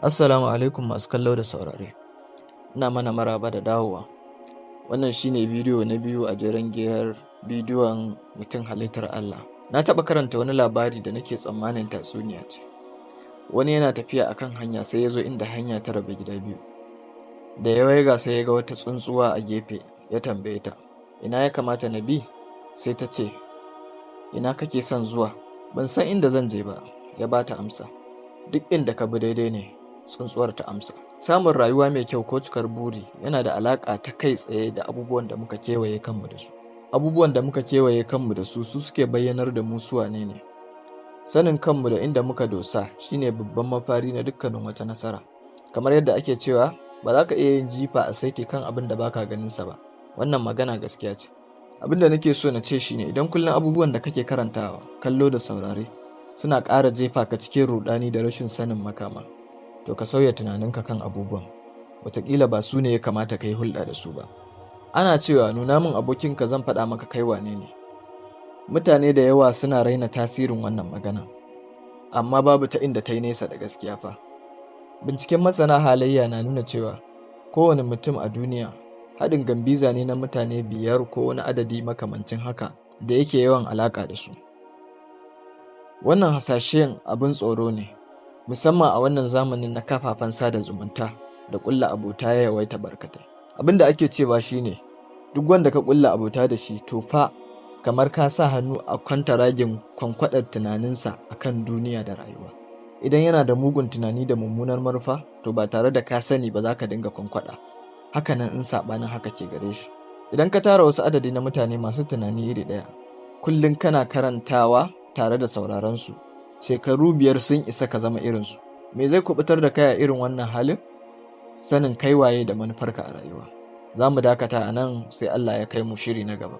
Assalamu alaikum masu kallo da saurare. Ina mana maraba da dawowa. Wannan shine bidiyo na biyu a jeren giyar bidiyon mutum halittar Allah. Na taɓa karanta wani labari da nake tsammanin tatsuniya ce. Wani yana tafiya akan hanya sai ya zo inda hanya ta rabu gida biyu. Da ya waiga sai ya ga wata tsuntsuwa a gefe, ya tambaye ta, "Ina ya kamata na bi?" Sai ta ce, "Ina kake son zuwa?" "Ban san inda zan je ba," ya ba ta amsa. "Duk inda ka bi daidai ne," tsuntsuwar ta amsa. Samun rayuwa mai kyau ko cikar buri yana da alaƙa ta kai tsaye da abubuwan da muka kewaye kanmu da su. Abubuwan da muka kewaye kanmu da su, su suke bayyanar da mu su wane ne. Sanin kanmu da inda muka dosa shine babban mafari na dukkanin wata nasara. Kamar yadda ake cewa, ba za ka iya yin jifa a saiti kan abin da baka ganinsa ba. Wannan magana gaskiya ce. Abin da nake so na ce shine, idan kullum abubuwan da kake karantawa, kallo da saurare suna ƙara jefa ka cikin ruɗani da rashin sanin makama, to ka sauya tunaninka kan abubuwan. Wataƙila ba su ne ya kamata ka yi hulɗa da su ba. Ana cewa, "Nuna min abokinka, zan faɗa maka kai wane ne." Mutane da yawa suna raina tasirin wannan magana, amma babu ta inda ta yi nesa da gaskiya fa. Binciken masana halayya na nuna cewa kowane mutum a duniya haɗin gambiza ne na mutane biyar ko wani adadi makamancin haka da yake yawan alaƙa da su. Wannan hasashen abin tsoro ne, musamman a wannan zamanin na kafafen sada zumunta da ƙulla abota ya yawaita barkatai. Abin da ake cewa shine, duk wanda ka ƙulla abota da shi, to fa kamar ka sa hannu a kwantaragin kwankwaɗar tunaninsa a kan duniya da rayuwa. Idan yana da mugun tunani da mummunar manufa, to ba tare da ka sani ba za ka dinga kwankwada. Hakanan in saɓanin haka ke gare shi. Idan ka tara wasu adadi na mutane masu tunani iri ɗaya, kullum kana karantawa tare da sauraron su, shekaru 5 sun isa ka zama irinsu. Me zai kubutar da kai a irin wannan halin? Sanin kai waye da manufarka a rayuwa. Za mu dakata a nan, sai Allah ya kai mu shiri na gaba.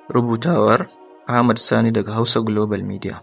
Rubutawar Ahmad Sani daga Hausa Global Media.